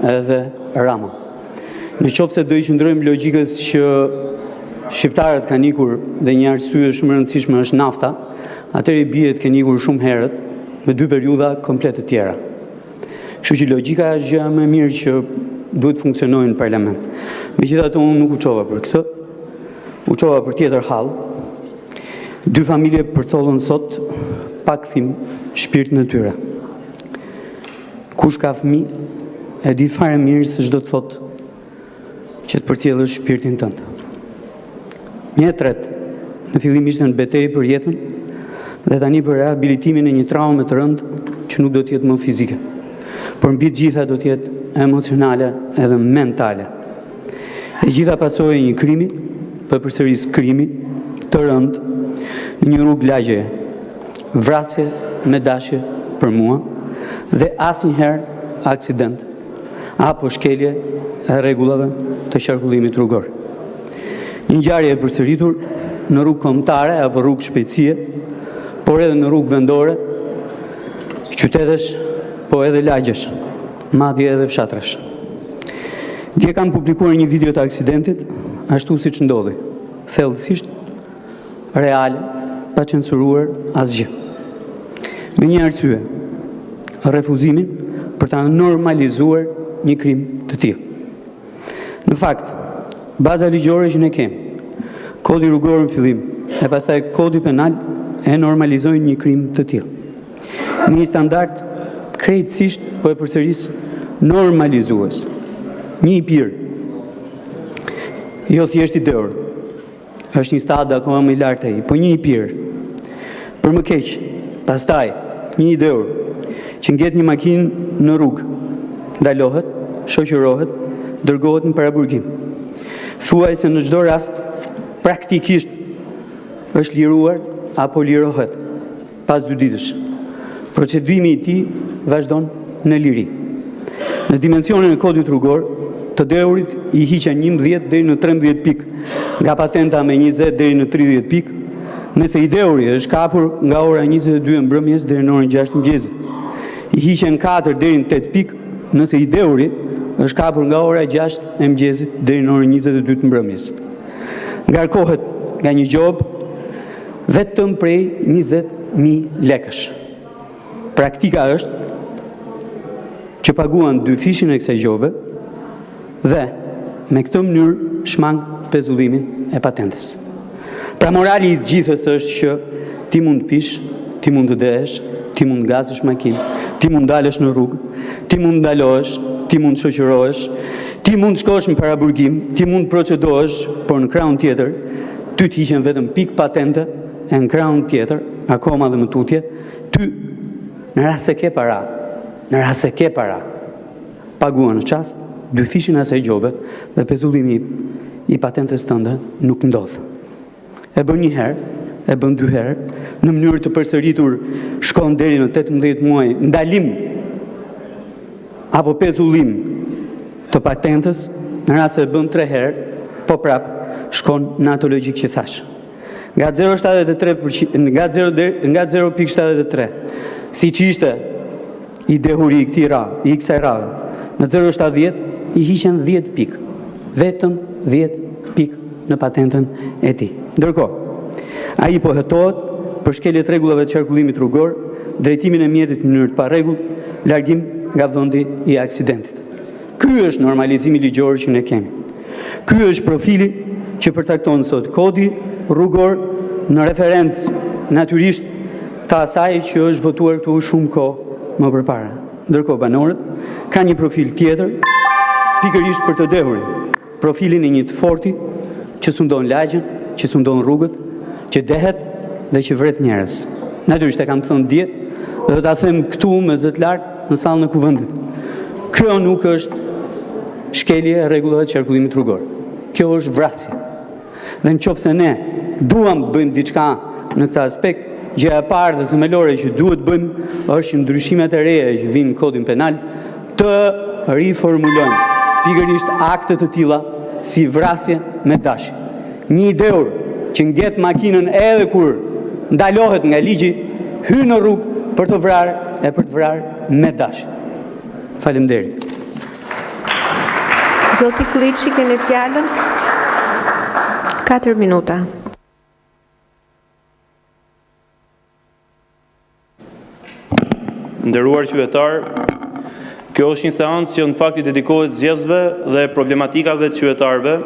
dhe Rama. Në qoftë se do t'i qëndrojmë logjikës që shqiptarët kanë ikur dhe një arsye shumë e rëndësishme është nafta, atëherë i bie të kenë ikur shumë herët, në dy periudha komplet të tjera. Kështu që, logjika është gjëja më e mirë që duhet të funksionojë në Parlament. Megjithatë, unë nuk u çova për këtë, u çova për tjetër hall. Dy familje përcollën sot pa kthim shpirtin e tyre. Kush ka fëmijë, e di fare mirë se ç'do të thotë të përcjellësh shpirtin tënd. Një e tretë në fillim ishte në betejë për jetën dhe tani për rehabilitimin e një traume të rëndë, që nuk do të jetë më fizike, por, mbi të gjitha, do të jetë emocionale dhe mentale. E gjitha pasojë e një krimi, po e përsëris, krimi të rëndë në një rrugë lagjeje. Vrasje me dashje për mua dhe asnjëherë aksident apo shkelje e rregullave të qarkullimit rrugor. Një ngjarje e përsëritur në rrugë kombëtare apo rrugë shpejtësie, por edhe në rrugë vendore, qytetesh, por edhe lagjesh, madje edhe fshatrash. Dje kam publikuar një video të aksidentit, ashtu siç ndodhi, thellësisht reale, pa censuruar asgjë, me një arsye: refuzimin për ta normalizuar një krim të tillë. Në fakt, baza ligjore që ne kemi, Kodi Rrugor në fillim dhe pastaj Kodi Penal, e normalizojnë një krim të tillë, me një standard krejtësisht, po e përsëris, normalizues. Një i pirë, jo thjesht i dehur, është një stad akoma më i lartë ai, por një i pirë, për më keq, pastaj, një i dehur që nget një makinë në rrugë, ndalohet, shoqërohet, dërgohet në paraburgim, thuajse në çdo rast, praktikisht, është liruar apo lirohet pas 2 ditësh. Procedimi i tij vazhdon në liri. Në dimensionin e Kodit Rrugor, të dehurit i hiqen 11 deri në 13 pikë nga patenta me 20 deri në 30 pikë, nëse i dehuri është kapur nga ora 22:00 e mbrëmjes deri në orën 6:00 të mëngjesit; i hiqen 4 deri në 8 pikë nëse i dehuri është kapur nga ora 6:00 e mëngjesit deri në orën 22:00 të mbrëmjes. Ngarkohet nga një gjobë vetëm prej 20 000 lekësh. Praktika është që paguan dyfishin e kësaj gjobe dhe me këtë mënyrë shmang pezullimin e patentës. Pra, morali i së gjithës është që ti mund të pish, ti mund të dehesh, ti mund të ngasësh makinë, ti mund të dalësh në rrugë, ti mund të ndalohesh, ti mund të shoqërohesh, ti mund të shkosh në paraburgim, ti mund të procedohesh, por në krahun tjetër ty të hiqen vetëm pikë patente dhe në krahun tjetër, akoma edhe më tutje, ty, në rast se ke para, në rast se ke para, paguan në çast dyfishin e asaj gjobe dhe pezullimi i patentës tënde nuk ndodh. E bën një herë, e bën dy herë, në mënyrë të përsëritur shkon deri në 18 muaj ndalim apo pezullim të patentës, në rast se e bën tri herë, po prapë shkon në atë logjikë që thashë. Nga 0,73, siç ishte i dehuri i kësaj radhe, në 0,70 i hiqen 10 pikë, vetëm 10 pikë në patentën e tij. Ndërkohë, ai po hetohet për shkelje të rregullave të qarkullimit rrugor, drejtimin e mjetit në mënyrë të parregullt, largim nga vendi i aksidentit. Ky është normalizimi ligjor që ne kemi. Ky është profili që përcakton sot Kodi Rrugor, në referencë, natyrisht, të asaj që është votuar këtu shumë kohë më përpara. Ndërkohë, banorët kanë një profil tjetër pikërisht për të dehurin, profilin e një të forti që sundon lagjen, që sundon rrugët, që dehet dhe që vret njerëz. Natyrisht, e kam thënë dje dhe do ta them këtu me zë të lartë në sallën e Kuvendit: kjo nuk është shkelje e rregullave të qarkullimit rrugor, kjo është vrasje. Dhe në qoftë se ne duam të bëjmë diçka në këtë aspekt, gjëja e parë dhe themelore që duhet të bëjmë është që ndryshimet e reja që vijnë në Kodin Penal të riformulojnë pikërisht akte të tilla si vrasje me dashje. Një i dehur që nget makinën edhe kur ndalohet nga ligji, hyn në rrugë për të vrarë e për të vrarë me dashje. Faleminderit! Zoti Këlliçi, keni fjalën. 4 minuta. Të nderuar qytetarë, Kjo është një seancë që, në fakt, u dedikohet zgjedhësve dhe problematikave të qytetarëve.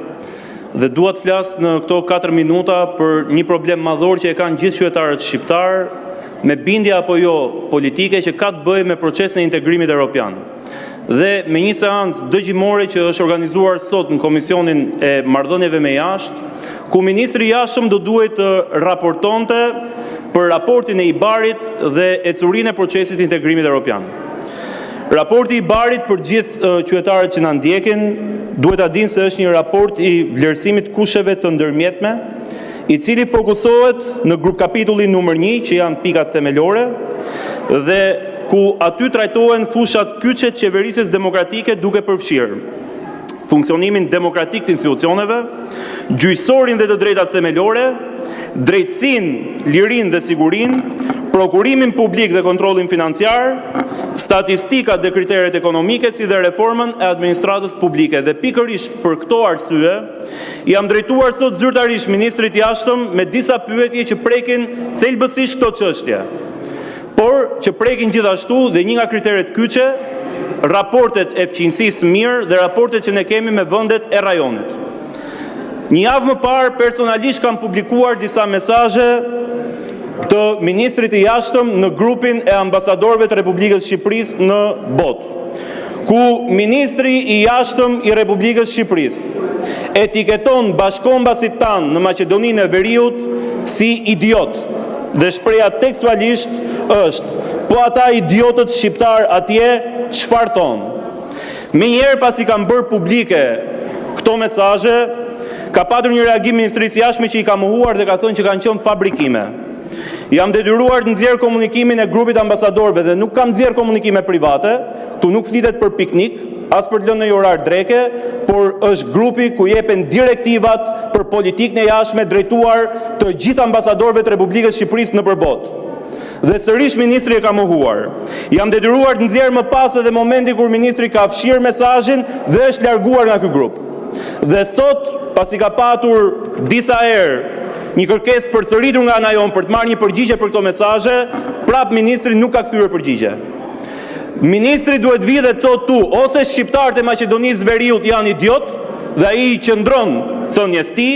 Dua të flas në këto 4 minuta për një problem madhor që e kanë të gjithë qytetarët shqiptarë, me bindje apo jo politike, që ka të bëjë me procesin e integrimit europian dhe me një seancë dëgjimore që është organizuar sot në Komisionin e Marrëdhënieve me Jashtë, ku ministri i Jashtëm duhej të raportonte për raportin e IBAR-it dhe ecurinë e procesit të integrimit europian. Raporti i IBAR-it, për të gjithë qytetarët që na ndjekin, duhet ta dinë se është një raport i vlerësimit të kushteve të ndërmjetme, i cili fokusohet në grupkapitullin numër 1, që janë pikat themelore, dhe ku aty trajtohen fushat kyçe të qeverisjes demokratike, duke përfshirë funksionimin demokratik të institucioneve, gjyqësorin dhe të drejtat themelore, drejtësinë, lirinë dhe sigurinë, prokurimin publik dhe kontrollin financiar, statistikat dhe kriteret ekonomike, si dhe reformën e administratës publike. Dhe pikërisht për këto arsye, i jam drejtuar sot zyrtarisht ministrit të Jashtëm me disa pyetje që prekin thelbësisht këto çështje, por që prekin, gjithashtu, edhe një nga kriteret kyçe, raportet e fqinjësisë së mirë dhe raportet që ne kemi me vendet e rajonit. Një javë më parë, personalisht kam publikuar disa mesazhe të ministrit të Jashtëm në grupin e ambasadorëve të Republikës së Shqipërisë në botë, ku ministri i Jashtëm i Republikës së Shqipërisë etiketon bashkëkombasit tanë në Maqedoninë e Veriut si idiotë dhe shprehja tekstualisht është: “Po ata idiotët shqiptarë atje, çfarë thonë?”. Menjëherë pasi kam bërë publike këto mesazhe, ka pasur një reagim të Ministrisë së Jashtme, që i ka mohuar dhe ka thënë se kanë qenë fabrikime. Jam detyruar të nxjerr komunikimin e grupit të ambasadorëve dhe nuk kam nxjerrë komunikime private, këtu nuk flitet për piknik, as për të lënë ndonjë orar dreke, por është grupi ku jepen direktivat për politikën e jashtme drejtuar të gjithë ambasadorëve të Republikës së Shqipërisë nëpër botë. Dhe sërish ministri e ka mohuar. Jam detyruar të nxjerr më pas edhe momentin kur ministri ka fshirë mesazhin dhe është larguar nga ky grup. Dhe sot, pasi ka pasur disa herë një kërkesë të përsëritur nga ana jonë për të marrë një përgjigje për këto mesazhe, prapë ministri nuk ka kthyer përgjigje. Ministri duhet të vijë dhe të thotë këtu: ose shqiptarët e Maqedonisë së Veriut janë idiotë, dhe ai i qëndron thënies së tij,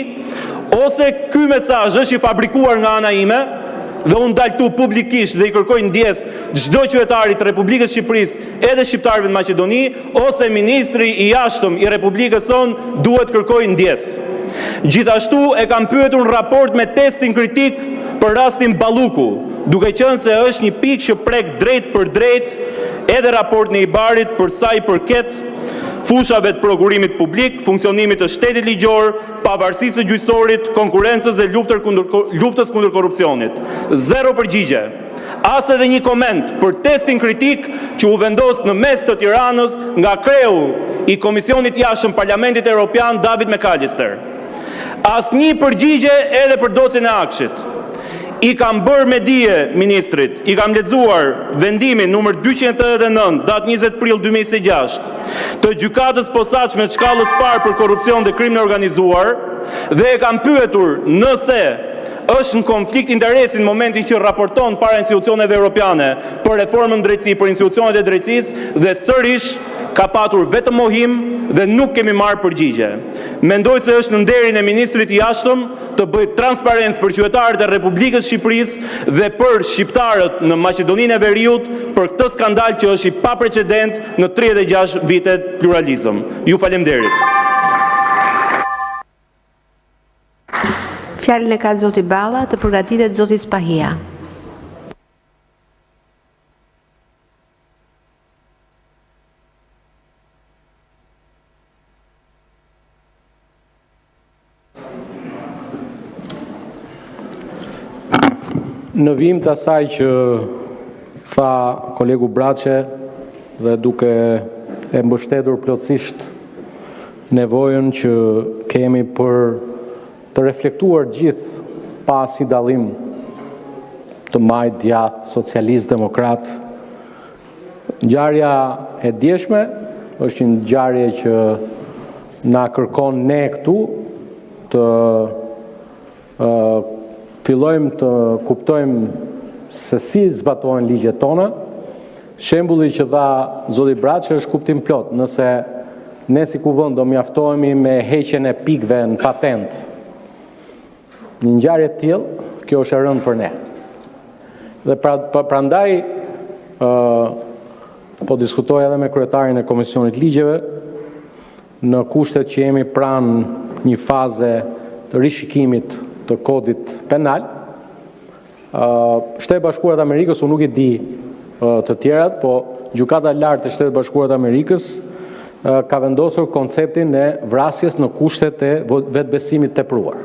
ose ky mesazh është i fabrikuar nga ana ime dhe unë dal këtu publikisht dhe i kërkoj ndjesë çdo qytetari të Republikës së Shqipërisë, edhe shqiptarëve në Maqedoni, ose ministri i Jashtëm i Republikës sonë duhet të kërkojë ndjesë. Gjithashtu, e kam pyetur në raport me testin kritik për rastin “Balluku”, duke qenë se është një pikë që prek drejtpërdrejt edhe raportin e IBAR-it për sa u përket fushave të prokurimit publik, funksionimit të shtetit ligjor, pavarësisë së gjyqësorit, konkurrencës dhe luftës kundër korrupsionit. Zero përgjigje, as edhe një koment për testin kritik që u vendos në mes të Tiranës nga kreu i Komisionit të Jashtëm të Parlamentit Europian, David McAllister. Asnjë përgjigje edhe për dosjen e AKSHI-t. I kam bërë me dije ministrit, i kam lexuar vendimin nr. 289, datë 20 prill 2026, të Gjykatës së Posaçme të Shkallës së Parë për Korrupsionin dhe Krimin e Organizuar, dhe e kam pyetur nëse është në konflikt interesi në momentin që raporton para institucioneve europiane për reformën në drejtësi, për institucionet e drejtësisë, dhe sërish ka pasur vetëm mohim dhe nuk kemi marrë përgjigje. Mendoj se është në nderin e ministrit të Jashtëm të bëjë transparencë për qytetarët e Republikës së Shqipërisë dhe për shqiptarët në Maqedoninë e Veriut për këtë skandal, që është i paprecedentë në 36 vjet pluralizëm. Ju faleminderit! Fjalën e ka zoti Balla. Të përgatitet zoti Spahia. Në vijim të asaj që tha kolegu Braçe dhe duke e mbështetur plotësisht nevojën që kemi për të reflektuar të gjithë, pa asnjë dallim, të majtë, të djathtë, socialistë, demokratë, ngjarja e djeshme është një ngjarje që. na kërkon ne këtu të fillojmë të kuptojmë se si zbatohen ligjet tona. Shembulli që dha zoti Braçe është kuptimplotë. Nëse ne si Kuvend do mjaftohemi me heqjen e pikëve në patentë, një ngjarje të tillë, kjo është e rëndë për ne. Dhe pra, prandaj po diskutoj edhe me kryetarin e Komisionit të Ligjeve, në kushtet që jemi pranë një faze të rishikimit të kodit penal. Shtetet e Bashkuara të Amerikës, unë nuk i di të tjerat, po Gjykata e Lartë e Shteteve të Bashkuara të Amerikës ka vendosur konceptin e vrasjes në kushtet e vetëbesimit të tepruar.